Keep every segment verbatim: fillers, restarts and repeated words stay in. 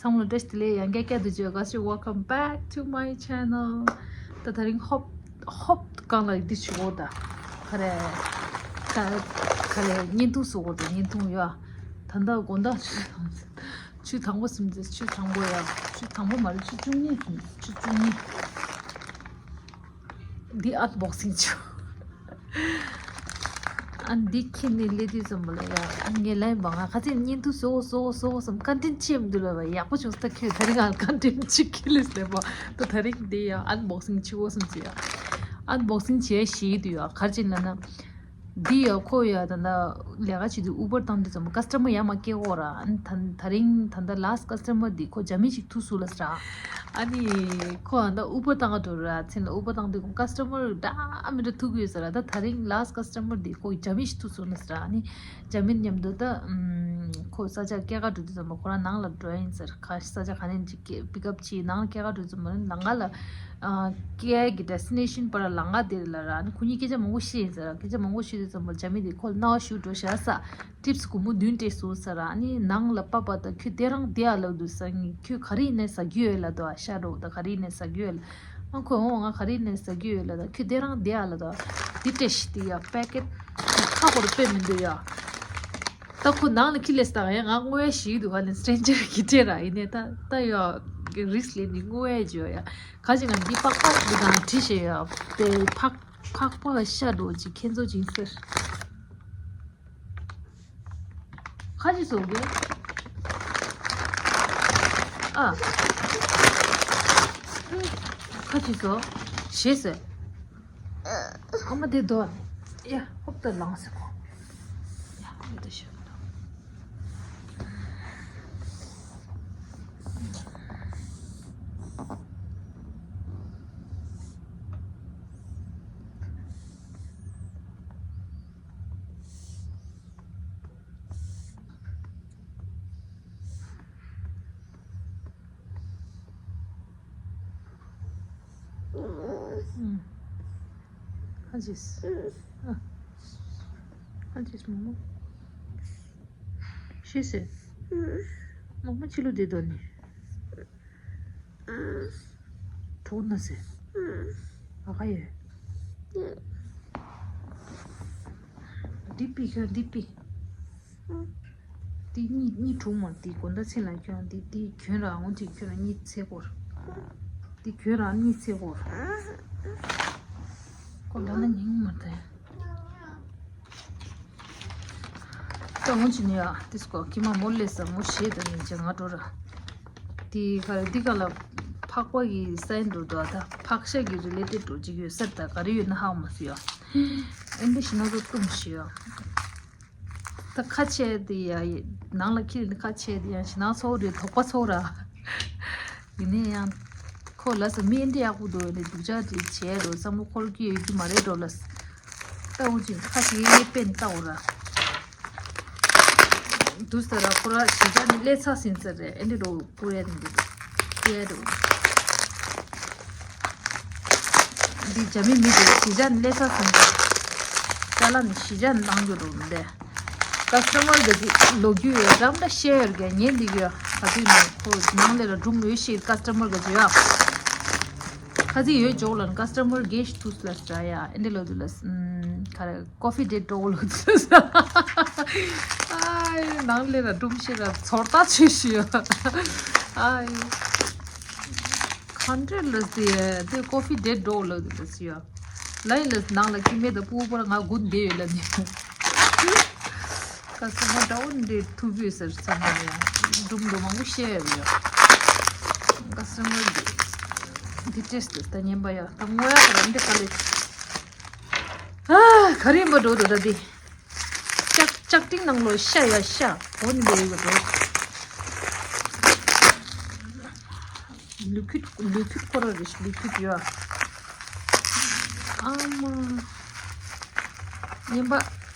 ཚང་མ་ལ་བཀྲ་ཤིས་བདེ་ལེགས། ཡང་བསྐྱར་བསྐྱར་དུ་བརྗོད་དགའ་ཞུ། Welcome back to my channel. ད་དེ་རིང་ཧོབ་ཧོབ་གང་ལ་འདི་ཞུ་གོ། ད་ག་རེ་ག་ག་རེ་བརྙན་ཐུང་བཟོ་གོ། ད་བརྙན་ཐུང་ཡ། ད་ད་དགོང་དག་ཆུ་ཆུ་དང་པོ་ཟིན་ཏེ། ཆུ་དང་པོ་ཡ། ཆུ་དང་པོ་མ་རེད། ཆུ་བཅུ་གཉིས་ཟིན། ཆུ་བཅུ་གཉིས། འདི་ཨན་བོག་སིང་བྱོས། ཨ་འདི་ཁྱེར་ནས་སླེབས་དུས་ཙམ་པ་ལ་ཡ། ཨ་ངས་ལན་པ། ང་ཁ་ཚིག་བརྙན་ཐུང་བཟོ་བཟོ་བཟོ་བསམ། ཀོན་ཊེན་ཊི་ཅི་ཡང་མི་འདུག་ལབ་པ། ཡག་པོ་བྱུང་། ད་ཁྱོད་དེ་རིང་ང་ཀོན་ཊེན་ཊི་ཅི་ཁྱེར་སླེབས་པ། ད་དེ་རིང་འདི་ཡ་ཨན་བོག་སིང་བྱེད་དགོས་བསམ་བྱས་ཡ། ཨན་བོག་སིང་བྱས་ཤེས་འདུག་ཡ། ག་རེ་བྱས་ལབ་ན། འདི་ཡ་ཁོ་ཡ་ད་ལྟ་ལས་ཀ་བྱེད་དུས་ཨུ་བར་བཏང་དུས་ཙམ་པ་ཀ་སི་ཊ་མར་ཡར་མར་སྐྱེལ་གོ་ར། ཨ་ནི་ད་དེ་རིང་ད་ལྟ་ལཱ་སི་ཊི་ཀ་སི་ཊ་མར་འདི་ཁོ་རྒྱ་མི་ཞིག་ཐུག་སོང་ལབ་ཟེར། ཨ་ནི་ཁོ་ཨ་ད་ཨུ་བར་བཏང་ག་འགྲོ་ར། མཚན་ལ་ཨུ་བར་བཏང་དུས་ཁོ་ཀ་སི་ཊ་མར་འདྲ་མི་འདྲ་ཐུག་གི་ཡོད་ཟེར་ར། ད་དེ་རིང་ལཱ་སི་ཊི་ཀ་སི་ཊ་མར་འདི་ཁོ་རྒྱ་མི་ཞིག་ཐུག་སོང་ལབ་ཟེར། ཨ་ནི་རྒྱ་མི་མཉམ་དུ་ད་ཨམ་ཁོ་ས་ཆ་སྐྱེལ་ག་འགྲོ་དུས་ཙམ་པ་ཁོ་རང་ནང་ལ་འགྲོ་ཡིན་ཟེར། ཁ་ས་ཆ་ག་ནས་ཅིག་སྐྱེལ་པིག་ཨབ་བྱས་ནང་ལ་སྐྱེལ་ག་འགྲོ་དུས་ཙམ་པ་ནང་ལ་ཨ་སྐྱེལ་གྱི་ཌེ་སི་ཊི་ནེ་ཤན་བར་ལ་ལམ་ཁ་དེ་རེད་ལབ་ར། ཨ་ནི་ཁོ་གཉིས་སྐད་ཆ་མང་པོ་བཤད་ཡིན་ཟེར། སྐད་ཆ་མང་པོ་བཤད་དུས་ཙམ་པ་རྒྱ་མི་དེ་ཁོ་ལ་རྣ་བ་ཤུགས་འགྲོ་བཞག་ས། ཊིབ་སི་སྒོར་མོ་བདུན་སྤྲད་སོང་ཟེར་ར། ཨ་ནི་ནང་ལ་པ་པ་དང་ཁྱོད་དེ་རང་བསྡད་ཡ་ལབ་འདུག་ཟེར། ངས་ཁྱོད་ག་རེ་ཡིན་ནའི་ཟ་རྒྱུ་ཡོད་ལབ་འདུག་ཨ་ཤ་འདྲ་བོ་དང་ག་རེ་ཡིན་ནའི་ཟ་རྒྱུ་ཡོད་ལབ། ཨ་ཁོས་འོང་། ང་ག་རེ་ཡིན་ནའི་ཟ་རྒྱུ་ཡོད་ལབ་འདུག་ཁྱོད་དེ་རང་བསྡད་ཡ་ལབ་འདུག་འདི་སྤྲད་ཤིག་དེ་ཡ་པེ་ཀེཊ་ཁ་ཁོ་ར་དཔེ་མི་འདུག་ཡ། ད་ཁོ་ནང་ལ་ཁྱེར་སླེབས་ས་ཡ། ང་བསྔོ་ཡ་ཞིག་འདུག་ཧ་ལན་སི་ཊེན་ཇར་གྱིས་སྤྲད་ར། ཡིན་ནའི་ད་ད་ཡ་རིསྐ་ལེན་ནས་བསྔོ་ཡ་བྱོས་ཡ། ག་ཅིག་ང་འདི་པགས་པ་འདི་དང་བྲིས་བྱས་ཡ། དེ་ཕག་ཕག་པ་ཤ་འདྲ་བོ་ཅིག་ཁྱེད་ཚོ་སྦྱིན་ཟེར། ཁ་ཅིག་བཟོ་གི། ཨ། ཁ་ཅིག་བཟོ། ཞེས་ཟེར། ཨ་མ་དེ་དོ། ཡ་ཧོབ་ཏེ་ལངས་ཟེར་གོ། ཡ་ཧོབ་ཏེ་ཤོག་ཨ་ཅེས། ཨ་ཅེས་མོ་མོ། ཤེས་སེ། མོ་མོ་ཕྱི་ལོགས་བསྡད་དོ་ནི། གྲོགས་ན་སེ། ཨ་ཁ་ཡེ། འདི་པི་ཁྱོད་འདི་པི། འདི་གཉིས་གཉིས་གྲོགས་མ། འདི་དགོང་དག་མཚན་ལ་ཁྱོད་འདི་འདི་གྱོན་ར། འོང་ཅིག་ཁྱོད་ར་གཉིས་ཚེ་སྐོར། འདི་གྱོན་ར་གཉིས་ཚེ་སྐོར། ཁོ་ལ་ན་ཉིན་མ་དེ། ད་འོང་ཅི་ནི་ཡ། དེ་སྐོར་ཁྱི་མ་མོ་ལས་ས་མོ་ཞེས་དང་ཉིན་ཅེ་ང་འགྲོ་ར། དེ་ག་རེ་འདི་ག་ལ་ཕག་པ་གི་སའིན་འགྲོ་འདུག་ད་ཕག་ཤ་གི་རི་ལེ་ཊེཌ་འགྲོ་ཅིག་ཡོད་ས། ད་ག་རེ་ཡོད་ན་ཧ་མ་སུ་ཡ། ཨེ་འདི་ཞི་ན་ཚོ་ཏུམ་ཞི་ཡ། ད་ཁ་ཆེ་དེ་ཡ་ནང་ལ་ཁྱི་ནི་ཁ་ཆེ་དེ་ཡ་ཞི་ན་ཚོ་རེ་དོག་པ་ཚོ་ར། ཡིན་ནའི་ཡང་། ཁོ་ལ་ས་མི་འདི་ཡག་པོ་འདུག་ནི་སྡུག་ཅག་ཅིག་བྱས་རོ་བསམ་བློ་འཁོར་གྱི་ཡོད་ཀྱི་མ་རེད་འགྲོ་ལ། ལྟ་བུ་ཅིག་ཁ་ཞིག་ཡེ་པེན་ལྟ་བུ་ར། འདུག་ས་ར་ཁོ་ར་ཞི་ཅག་ནི་ལས་ཚ་ཟིན་ས་རེད། ཨེ་འདི་རོ་ཀུ་རེ་འདི་ཀུ་རེ་རོ། འདི་རྒྱ་མི་མི་འདི་ཞི་ཅག་ནི་ལས་ཚ་ཟིན་ས། ཅ་ལག་ནི་ཞི་ཅག་ནི་བཏང་རྒྱུ་རོ་འདི། ཀ་སི་ཊ་མར་ག་ཅིག་ལོ་རྒྱུས་ཡོད་རམ་ད་ཤེར་ག་ཉན་འདི་གི་ཡ། ག་དུས་ནང་ཁོ་ནང་ལས་ར་སྒྲུང་ཡོད་ཤེས་ཀ་སི་ཊ་མར་ག་ཅིག་ཡ། ཁ་ཅིག་ཡོད་ཇོག་ལ་ཀ་སི་ཊ་མར་གེ་ཤི་ཐུག་ལ་སི་ཡ། ཨེ་འདི་ལོ་དུ་ལ་ཁ་རེ་ཀོ་ཕི་ཌེ་ཊི་འགྲོ་ལོ་དུ་ལ། ཨ་ནང་ལས་ར་སྒྲུང་ཤེས་ར་ཚོར་ལྟ་ཆོས་ཤིག་ཡ། ཨ། ཁ་འདྲེ་ལ་སི་དེ་ཀོ་ཕི་ཌེ་ཊི་འགྲོ་ལོ་དུ་ལ་སི་ཡ། ལའི་ལ་ནང་ལ་ཁྱི་མེད་ད་སྤུ་པར་ང་དགུན་བསྡད་ཡོད་ལ་ནི། ཀ་སི་ཊ་མར་འདྲ་བོ་འདྲེ་ཐུག་ཡོད་ཟེར་ཚང་མ་ཡ། འབྲུམ་འགྲོ་མང་པོ་བཤད་ཡོད་ཡ། ཀ་སི་ཊ་མར་འདི་འདི་ཊེ་སི་ཊི་ད་ཉན་པ་ཡ། ད་ངོ་ཡ་ཁ་ར་འདི་ག་ལེ། ཨ་ག་རེ་ཡིན་པ་འགྲོ་འདུག་ད་འདི། ལྕགས་ལྕགས་ཀྲིན་ནང་ལོ་ཤ་ཡ་ཤ་འོ་ནི་འདི་ཡོད་པ་འགྲོ། ལུ་ཁུད་ལུ་ཁུད་ཁོ་ར་རེ་ཞིག་ལུ་ཁུད་ཡོད། ཨ་མ། ཉན་པ།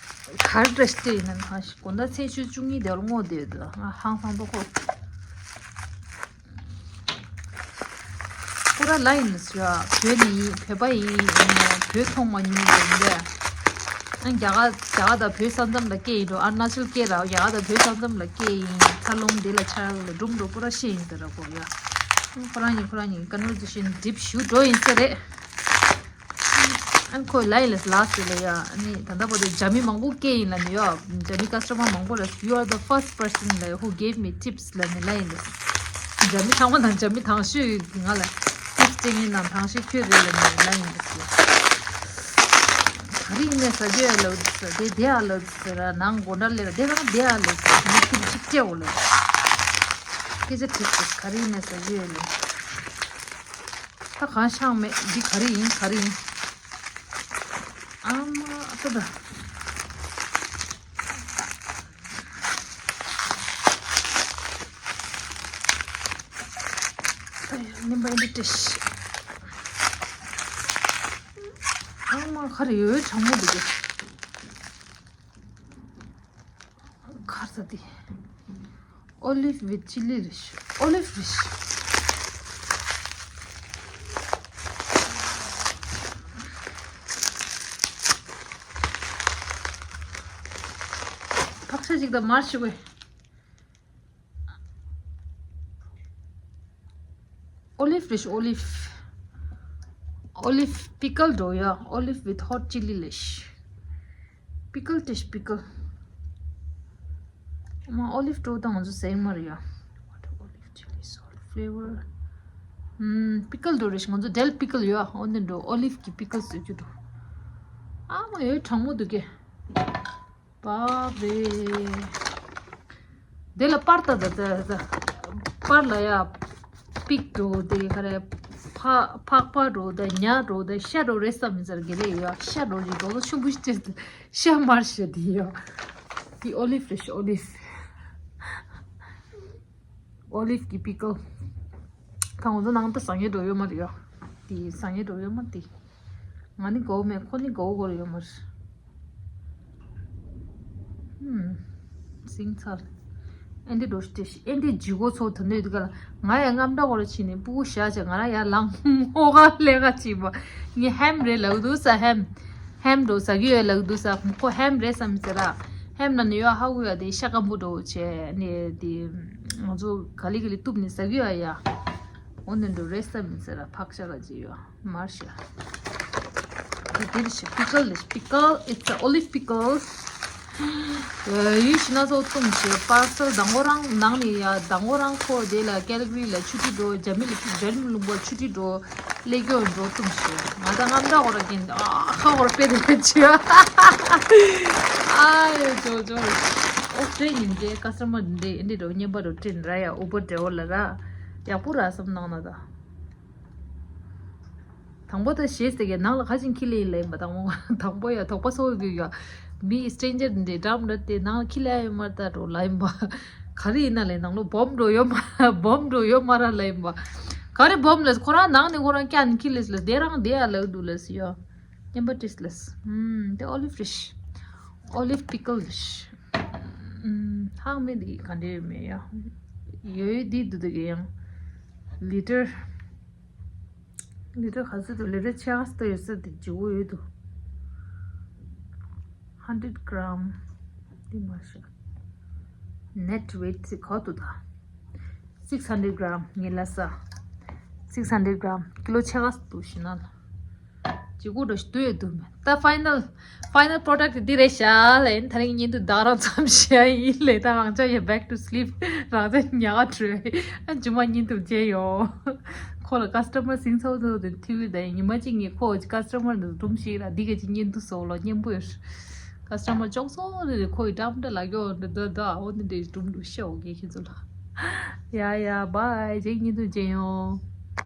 གར་འདྲ་ཞིག་ཡིན་ན་ཧ་ཤི་གོ་ད་ཚེས་བཅུ་གཉིས་དེ་བར་ངོ་དེ་ད་ང་ཧང་སང་དོ་ཁོ། ཁོ་ར་ལ་ཡིན་ཟེར་བ་བོད་ནི་ཡིན་བོད་པ་ཡིན་བོད་མཐོང་མ་མྱོང་བ་ཡིན་པས། ཨ་རྒྱ་གར་རྒྱ་གར་དང་བོད་ས་མཚམས་ལ་སྐད་ཡིན་འགྲོ། ཨ་རུ་ན་ཅལ་སྐད་ར་རྒྱ་གར་དང་བོད་ས་མཚམས་ལ་སྐད་ཡིན། འཚར་ལོངས་དེ་ལ་ཆ་ལ་སྒྲུང་འགྲོ་པོ་ར་ཤེས་ཡིན་ཟེར་ར་གོ་ཡ། ཁོ་རང་ཉིད་ཁོ་རང་ཉིད་ཀ་ནོར་ཇི་ཤིན་འགྲིབ་ཞུ་འགྲོ་ཡིན་ས་རེད། ཨ་ཁོས་ལ་ཡིན་ལས་ལ་ཟེར་ལ་ཡ། ཨ་ནི་ད་ལྟ་བར་དུ་རྒྱ་མི་མང་པོ་སྐད་ཡིན་ལ་ནི་ཡ། རྒྱ་མི་ཀ་སི་ཊ་མར་མང་པོ་ལ། You are the first person like who gave me tips ལ་ནི་ལ་ཡིན་ལས། རྒྱ་མི་ཚང་མ་དང་རྒྱ་མི་དང་ཤོས་ང་ལ་ཊིབ་སི་སྤྲད་མཁན་ནང་དང་ཤོས་ཁྱོད་རེད་ལ་ནི་ལ་ཡིན་ལས། ག་རེ་ཡིན་ནས་ཟ་རྒྱུ་ཡ་ལབ་ཟེར། དེ་དེ་ཡ་ལབ་ཟེར། ནང་སྒོ་འདྲ་ལས་ར་དེ་རང་དེ་ཡ་ལབ་ཟེར། ངས་ཁྱོད་ཅིག་སྤྲད་འོ་ལབ། སྐད་ཆ་དྲིས་ཟེར། ག་རེ་ཡིན་ནས་ཟ་རྒྱུ་ཡ་ལབ། ད་གང་ཤང་མེད། འདི་ག་རེ་ཡིན། ག་རེ་ཡིན། ཨ་མ་ཨ་ད་ད། ཨ་ཡ་ཉིན་པ་འདི་ཏྲེ་ཤི། ཨ་མ་ག་རེ་ཡོད། གྲང་མོ་འདུག་གི། གར་ས་དེ། Olive with chili རེད་ཤག Olive རེད་ཤག་ཕག་ཤ་ཅིག་དང་མར་ཞིག་བས། Olive རེད་ཤག Olive. Olive pickle འགྲོ་ཡ། Olive with hot chili ལེ་ཤ། Pickle ཏེ་ཤ་pickle. མ་Olive འགྲོ་དང་ང་ཚོ་ཟེར་མ་རེད་ཡ། What olive chili salt flavor. ཨམ་pickle འགྲོ་རེད་ཤག་ང་ཚོ་dill pickle ཡོད། ཨ་འོ་འདི་འགྲོ། Olive གི་pickle ཟེར་རྒྱུ་འགྲོ། ཨ་མ་ཡོད། གྲང་མོ་འདུག་གས། བ་བེ། དེ་ལ་པར་ད་ད་ད་ད། པར་ལ་ཡ། པིག་འགྲོ་དེ་ག་རེ། ཕ་ཕག་པ་འགྲོ་ད་ཉ་འགྲོ་ད་ཤ་འགྲོ་རེད་བསམ་མི་ཚར་གི་རེད་ཡ། ཤ་འགྲོ་ཞིག་འགྲོ་ལོ་ཆུན་པོ་ཞིག་ཅེས་ཤ་མར་ཤ་དེ་ཡ། དེ་Olive རེད་ཤག Olive. Olive གི་pickle. ད་ང་ཚོ་ནང་དུ་ཟ་ངེས་འགྲོ་ཡོད་མ་རེད་ཡ། དེ་ཟ་ངེས་འགྲོ་ཡོད་མ་དེ། ང་ནི་དགའ་བོ་མེད། ཁོ་ནི་དགའ་བོ་དགོས་ཡོད་མ་རེད། ཧུམ། སིང་ཚར། ཨེ་འདི་འགྲོ་ཤི་ཏེ་ཤི། ཨེ་འདི་ཇི་གོ་ཚོ་ད་འདོད་དུ་ག་ལ། ང་ཡང་རྔམ་འདྲ་གོ་ར་ཕྱིན་ནས་སྤུ་གུ་བཞག་བྱས་ང་རང་ཡར་ལངས་ཧོ་ག་ལས་ཀ་བྱེད་པ། ངས་ཧེམ་རེད་ལབ་འདུག་ས་ཧེམ། ཧེམ་འགྲོ་ཟ་གི་ཡོད་ལབ་འདུག་ས། ཁོ་ཧེམ་རེད་བསམ་ཟེར་ར། ཧེམ་ན་ནི་ཡོད་ཧ་གོ་ཡ་དེ་ཤ་སྐམ་པོ་འགྲོ་བྱས་ནས་དེ། ང་ཚོ་ག་ལི་ག་ལི་གཏུབ་ནས་ཟ་གི་ཡོད་ཡ། འོ་ནི་འགྲོ་རེད་བསམ་ཟེར་ར། ཕག་ཤ་ར་ཅི་ཡོད། མར་ཤ། འདི་འདིར་ཤ་pickle ལེ་ཤ་pickle. It's a olive pickle. ཡུལ་ཤི་ན་ཚོ་བཏུང་ཤེ་པར་སལ་དང་པོ་རང་ནང་ནས་ཡ། དང་པོ་རང་ཁོ་དེ་ལ་ཀལ་ག་རི་ལ་ཆུ་ཁྲི་འགྲོ། རྒྱ་མི་ལ་ཆུ་རྒྱ་རི་ལུང་པ་ཆུ་ཁྲི་འགྲོ་ལས་སྐྱོ་འགྲོ་བཏུང་ཤེ། ང་ད་རྔམ་འདྲ་ཧོ་ར་གིན་ཨ་ཁ་ཧོ་ར་པེ་དེ་ཆུ། ཨ་ཡོ་ཇོ་ཇོ། ཨོ་ཏྲེ་ཉིན་ཏེ་ཀ་སི་ཊ་མར་འདི་འདི་འགྲོ་བརྙན་པར་འགྲོ་དྲན་ར་ཡ། ཨུ་བར་ཌྲའི་ཝར་ལ་ར་ཡག་པོ་ར་བསམ་གནང་ན་ད། དང་པོ་ད་ཞེས་ཟེར་གི་ནང་ལ་ཁ་ཅིག་ཁྱི་ལས་ཡིན་ལ་ཡིན་པ། དང་པོ་དང་པོ་ཡ་དོགས་པ་སོགས་ཡོད་ཡ། མི་སི་ཊེན་ཇར་འདི་འདྲ་འདྲ་དེ་ནང་ལ་ཁྱི་ལས་ཡོད་མ་རེད་ད་འགྲོ་ལ་ཡིན་པ། ག་རེ་ཡིན་ན་ལས་ནང་ལོ་སྦོམ་འགྲོ་ཡོད་མ་སྦོམ་འགྲོ་ཡོད་མ་ར་ལ་ཡིན་པ། ག་རེ་སྦོམ་ལས་ཁོ་རང་ནང་ནས་ཁོ་རང་སྐྱ་ནས་ཁྱི་ལས་ལས་དེ་རང་དེ་ཡ་ལ་འདུག་ལས་ཡ། ཉན་པ་ཏིས་ལས། ཨུམ། དེ་ཨོ་ལིབ་རེད་ཤག་ཨོ་ལིབ་པི་ཀལ་རེད་ཤག་ཨུམ། ཧང་མེད་འདི་ག་འདྲ་ཡོད་མེད་ཡ། ཡོད་འདི་འདུག་འདུག་གི་ཡང་། ལི་ཊར། ལི་ཊར་ག་ཚོད་འདུག་ལི་ཊར་ཆ་ག་ཚོད་ཡོད་ས་དེ་ཇི་བོ་ཡོད་འདུག་ཧན་ཌེ་རེཌ་གྷ་རམ། འདི་མ་ཤག་ནེཊ་ཝེཊ་ཚིག་ག་འདུག་ད། six hundred gram ངེས་ལ་ས། six hundred gram ཀི་ལོ་ཕྱེད་ཀ་འདུག་ཤི་ན་ལ། ཅི་གུ་འགྲོ་ཤི་དུ་ཡོད་དུ་མེད་ད། ཕའི་ནལ་ཕའི་ནལ་པྲོ་ཌག་འདི་རེད་ཤག་ལ་ཡིན། ད་རིང་བརྙན་ཐུང་བདག་རང་ཙམ་ཞིག་ཡིན་ལས། ད་རང་ཅག་ཡ་back to sleep རང་ཅག་ཉག་ག་བྲོས། ཨ་ཇུ་མ་བརྙན་ཐུང་མཇལ་ཡོང་། ཁོ་ལ་ཀ་སི་ཊ་མར་སིང་ཚོགས་ཚོགས་དུ་ཐི་བི་དང་ཉི་མ་གཅིག་ངས་ཁོ་ཀ་སི་ཊ་མར་འདི་སྒྲུང་ཞིག་ལ་འདི་ག་ཅིག་བརྙན་ཐུང་བཟོ་ལོ་སྙན་པོ་ཡོད། ཀ་སི་ཊ་མར་ཅོག་ཙོག་རེ་རེ་ཁོ་ཡི་འགྲམ་འདྲ་ལ་གྱོ་འདྲ་འདྲ་འདྲ་འོ་འདི་འདྲའི་སྒྲུང་འདུག་ཤོག་ངས་ཁྱེད་ཚོ་ལ། ཡ་ཡ་བྷའི་རྗེས་བརྙན་ཐུང་མཇལ་ཡོང་།